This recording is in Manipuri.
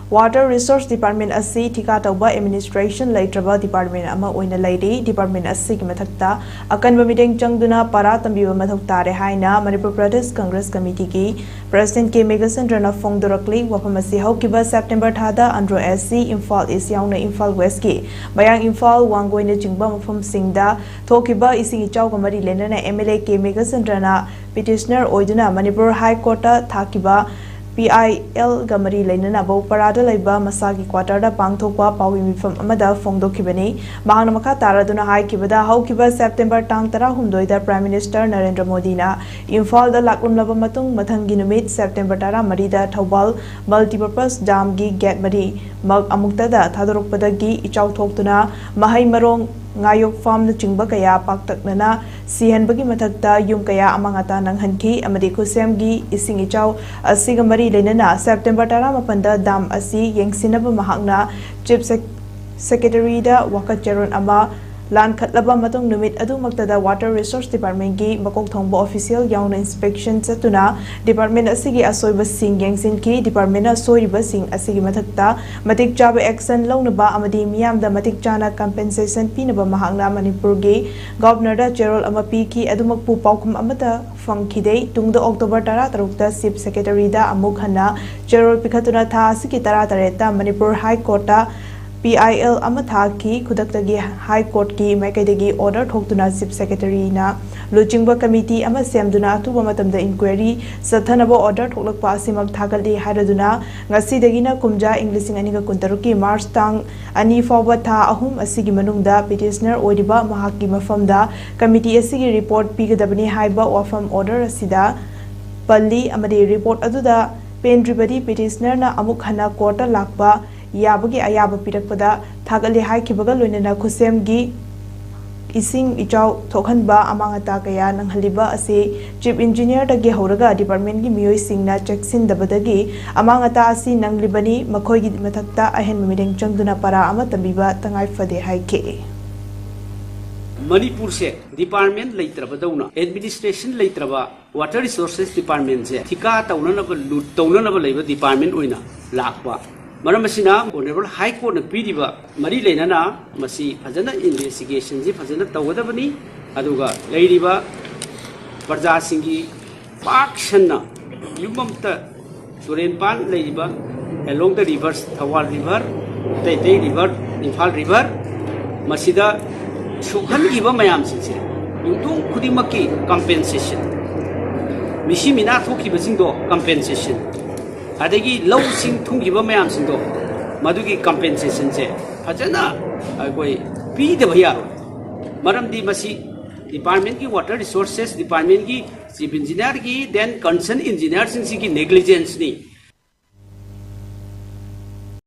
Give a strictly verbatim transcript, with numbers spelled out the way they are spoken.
Water Resource Department ꯑꯁꯤ ꯊꯤꯀꯥ ꯇꯧꯕ administration ꯂꯩꯇ꯭ꯔꯕ department ꯑꯃ ꯑꯣꯏꯅ ꯂꯩꯔꯤ꯫ Department ꯑꯁꯤꯒꯤ ꯃꯊꯛꯇ ꯑꯀꯟꯕ ꯃꯤꯠꯌꯦꯡ ꯆꯪꯗꯨꯅ ꯄꯔꯥ ꯇꯝꯕꯤꯕ ꯃꯊꯧ ꯇꯥꯔꯦ ꯍꯥꯏꯅ ꯃꯅꯤꯄꯨꯔ ꯄ꯭ꯔꯗꯦꯁ ꯀꯪꯒ꯭ꯔꯦꯁ ꯀꯃꯤꯇꯤꯒꯤ President ꯀꯦ ꯃꯦꯘꯆꯟꯗ꯭ꯔꯅ ꯐꯣꯡꯗꯣꯔꯛꯂꯤ꯫ ꯋꯥꯐꯝ ꯑꯁꯤ ꯍꯧꯈꯤꯕ September ꯊꯥꯗ Andro S C, Imphal East ꯌꯥꯎꯅ ꯏꯝꯐꯥꯜ Westꯀꯤ ꯃꯌꯥꯡ ꯏꯝꯐꯥꯜ, ꯋꯥꯡꯒꯣꯏꯅꯆꯤꯡꯕ ꯃꯐꯝꯁꯤꯡꯗ ꯊꯣꯛꯈꯤꯕ ꯏꯁꯤꯡ ꯏꯆꯥꯎꯒ ꯃꯔꯤ ꯂꯩꯅꯅ M L A K ꯃꯦꯘꯆꯟꯗ꯭ꯔꯅ petitioner ꯑꯣꯏꯗꯨꯅ ꯃꯅꯤꯄꯨꯔ High Courtꯇ ꯊꯥꯈꯤꯕ P I L ꯒ ꯃꯔꯤ ꯂꯩꯅꯅ ꯕꯧꯄꯔꯥꯗ ꯂꯩꯕ ꯃꯁꯥꯒꯤ quarterꯗ ꯄꯥꯡꯊꯣꯛꯄ ꯄꯥꯎꯃꯤ ꯃꯤꯐꯝ ꯑꯃꯗ ꯐꯣꯡꯗꯣꯛꯈꯤꯕꯅꯤ꯫ ꯃꯍꯥꯛꯅ ꯃꯈꯥ ꯇꯥꯔꯗꯨꯅ ꯍꯥꯏꯈꯤꯕꯗ, ꯍꯧꯈꯤꯕ September ꯇꯥꯡ ꯇꯔꯥꯍꯨꯝꯗꯣꯏꯗ Prime Minister ꯅꯔꯦꯟꯗ꯭ꯔ ꯃꯣꯗꯤꯅ ꯏꯝꯐꯥꯜꯗ ꯂꯥꯛꯂꯝꯂꯕ ꯃꯇꯨꯡ, ꯃꯊꯪꯒꯤ ꯅꯨꯃꯤꯠ September ꯇꯔꯥꯃꯔꯤꯗ ꯊꯧꯕꯥꯜ Multipurpose Damꯒꯤ gate ꯃꯔꯤꯃꯛ ꯑꯃꯨꯛꯇꯗ ꯊꯥꯗꯣꯔꯛꯄꯗꯒꯤ ꯏꯆꯥꯎ ꯊꯣꯛꯇꯨꯅ ꯃꯍꯩ ꯃꯔꯣꯡ, ꯉꯥꯌꯣꯛ farmꯅꯆꯤꯡꯕ ꯀꯌꯥ ꯄꯥꯛꯇꯛꯅꯅ ꯁꯤꯍꯟꯕꯒꯤ ꯃꯊꯛꯇ ꯌꯨꯝ ꯀꯌꯥ ꯑꯃꯥꯡ ꯑꯇꯥ ꯅꯪꯍꯟꯈꯤ ꯑꯃꯗꯤ ꯈꯨꯠꯁꯦꯝꯒꯤ ꯏꯁꯤꯡ ꯏꯆꯥꯎ ꯑꯁꯤꯒ ꯃꯔꯤ ꯂꯩꯅꯅ September ꯇꯔꯥꯃꯥꯄꯟꯗ dam ꯑꯁꯤ ꯌꯦꯡꯁꯤꯟꯅꯕ ꯃꯍꯥꯛꯅ Chief Sec-, Secretaryꯗ ꯋꯥꯀꯠ ꯆꯦꯔꯣꯜ ꯑꯃ ꯂꯥꯟꯈꯠꯂꯕ ꯃꯇꯨꯡ, ꯅꯨꯃꯤꯠ ꯑꯗꯨꯃꯛꯇꯗ Water Resource Departmentꯀꯤ ꯃꯀꯣꯛ ꯊꯣꯡꯕ official ꯌꯥꯎꯅ inspection ꯆꯠꯇꯨꯅ department ꯑꯁꯤꯒꯤ ꯑꯁꯣꯏꯕꯁꯤꯡ ꯌꯦꯡꯁꯤꯟꯈꯤ꯫ Departmentꯅ ꯁꯣꯏꯔꯤꯕꯁꯤꯡ ꯑꯁꯤꯒꯤ ꯃꯊꯛꯇ ꯃꯇꯤꯛ ꯆꯥꯕ action ꯂꯧꯅꯕ ꯑꯃꯗꯤ ꯃꯤꯌꯥꯝꯗ ꯃꯇꯤꯛ ꯆꯥꯅ compensation ꯄꯤꯅꯕ ꯃꯍꯥꯛꯅ ꯃꯅꯤꯄꯨꯔꯒꯤ Governorꯗ ꯆꯦꯔꯣꯜ ꯑꯃ ꯄꯤꯈꯤ꯫ ꯑꯗꯨꯃꯛꯄꯨ ꯄꯥꯎꯈꯨꯝ ꯑꯃꯠꯇ ꯐꯪꯈꯤꯗꯦ꯫ ꯇꯨꯡꯗ October ꯇꯔꯥꯇꯔꯨꯛꯇ Chief Secretaryꯗ ꯑꯃꯨꯛ ꯍꯟꯅ ꯆꯦꯔꯣꯜ ꯄꯤꯈꯠꯇꯨꯅ ꯊꯥ ꯑꯁꯤꯒꯤ ꯇꯔꯥꯇꯔꯦꯠꯇ Manipur High Courtꯇ P I L ꯑꯃ ꯊꯥꯈꯤ꯫ ꯈꯨꯗꯛꯇꯒꯤ High Courtꯀꯤ ꯃꯥꯏꯀꯩꯗꯒꯤ order ꯊꯣꯛꯇꯨꯅ Chief Secretaryꯅ ꯂꯨꯆꯤꯡꯕ committee ꯑꯃ ꯁꯦꯝꯗꯨꯅ ꯑꯊꯨꯕ ꯃꯇꯝꯗ inquiry ꯆꯠꯊꯅꯕ order ꯊꯣꯛꯂꯛꯄ ꯑꯁꯤꯃꯛ ꯊꯥꯒꯠꯂꯤ ꯍꯥꯏꯔꯗꯨꯅ, ꯉꯁꯤꯗꯒꯤꯅ ꯀꯨꯝꯖꯥ ꯏꯪ ꯂꯤꯁꯤꯡ ꯑꯅꯤꯒ ꯀꯨꯟꯇꯔꯨꯛꯀꯤ March ꯇꯥꯡ ꯑꯅꯤ ꯐꯥꯎꯕ ꯊꯥ ꯑꯍꯨꯝ ꯑꯁꯤꯒꯤ ꯃꯅꯨꯡꯗ petitioner ꯑꯣꯏꯔꯤꯕ ꯃꯍꯥꯛꯀꯤ ꯃꯐꯝꯗ committee ꯑꯁꯤꯒꯤ report ꯄꯤꯒꯗꯕꯅꯤ ꯍꯥꯏꯕ ꯋꯥꯐꯝ order ꯑꯁꯤꯗ ꯄꯜꯂꯤ ꯑꯃꯗꯤ report ꯑꯗꯨꯗ ꯄꯦꯟꯗ꯭ꯔꯤꯕꯗꯤ petitionerꯅ ꯑꯃꯨꯛ ꯍꯟꯅ courtꯇ ꯂꯥꯛꯄ ꯌꯥꯕꯒꯤ ꯑꯌꯥꯕ ꯄꯤꯔꯛꯄꯗ ꯊꯥꯒꯠꯂꯦ ꯍꯥꯏꯈꯤꯕꯒ ꯂꯣꯏꯅꯅ ꯈꯨꯠꯁꯦꯝꯒꯤ ꯏꯁꯤꯡ ꯏꯆꯥꯎ ꯊꯣꯛꯍꯟꯕ ꯑꯃꯥꯡ ꯑꯇꯥ ꯀꯌꯥ ꯅꯪꯍꯜꯂꯤꯕ ꯑꯁꯤ Chief Engineerꯗꯒꯤ ꯍꯧꯔꯒ departmentꯀꯤ ꯃꯤꯑꯣꯏꯁꯤꯡꯅ ꯆꯦꯛꯁꯤꯟꯗꯕꯗꯒꯤ ꯑꯃꯥꯡ ꯑꯇꯥ ꯑꯁꯤ ꯅꯪꯂꯤꯕꯅꯤ꯫ ꯃꯈꯣꯏꯒꯤ ꯃꯊꯛꯇ ꯑꯍꯦꯟꯕ ꯃꯤꯠꯌꯦꯡ ꯆꯪꯗꯨꯅ ꯄꯔꯥ ꯑꯃ ꯇꯝꯕꯤꯕ ꯇꯉꯥꯏ ꯐꯗꯦ ꯍꯥꯏꯈꯤ꯫ ꯃꯅꯤꯄꯨꯔꯁꯦ department ꯂꯩꯇ꯭ꯔꯕꯗꯧꯅ, administration ꯂꯩꯇ꯭ꯔꯕ, Water Resources Departmentꯁꯦ ꯊꯤꯀꯥ ꯇꯧꯅꯅꯕ, ꯂꯨꯠ ꯇꯧꯅꯅꯕ ꯂꯩꯕ department ꯑꯣꯏꯅ ꯂꯥꯛꯄ ꯃꯔꯝ ꯑꯁꯤꯅ Honourable High Courtꯅ ꯄꯤꯔꯤꯕ ꯃꯔꯤ ꯂꯩꯅꯅ ꯃꯁꯤ ꯐꯖꯅ investigationꯁꯤ ꯐꯖꯅ ꯇꯧꯒꯗꯕꯅꯤ꯫ ꯑꯗꯨꯒ ꯂꯩꯔꯤꯕ ꯄ꯭ꯔꯖꯥꯁꯤꯡꯒꯤ ꯄꯥꯛ ꯁꯟꯅ ꯌꯨꯝ ꯑꯃꯇ ꯇꯨꯔꯦꯟ ꯄꯥꯟ ꯂꯩꯔꯤꯕ along the rivers, Thoubal river, ꯑꯇꯩ ꯑꯇꯩ river, ꯏꯝꯐꯥꯜ river, ꯃꯁꯤꯗ ꯁꯣꯛꯍꯟꯈꯤꯕ ꯃꯌꯥꯝꯁꯤꯡꯁꯦ ꯌꯨꯝꯊꯣꯡ ꯈꯨꯗꯤꯡꯃꯛꯀꯤ compensation, ꯃꯤꯁꯤ ꯃꯤꯅꯥ ꯊꯣꯛꯈꯤꯕꯁꯤꯡꯗꯣ compensation, ꯑꯗꯒꯤ ꯂꯧꯁꯤꯡ ꯊꯨꯝꯈꯤꯕ ꯃꯌꯥꯝꯁꯤꯡꯗꯣ ꯃꯗꯨꯒꯤ compensationꯁꯦ ꯐꯖꯅ ꯑꯩꯈꯣꯏ ꯄꯤꯗꯕ ꯌꯥꯔꯣꯏ꯫ ꯃꯔꯝꯗꯤ ꯃꯁꯤ departmentꯀꯤ, water resources departmentꯀꯤ, chief engineerꯒꯤ, then concerned engineerꯁꯤꯡꯁꯤꯒꯤ negligenceꯅꯤ꯫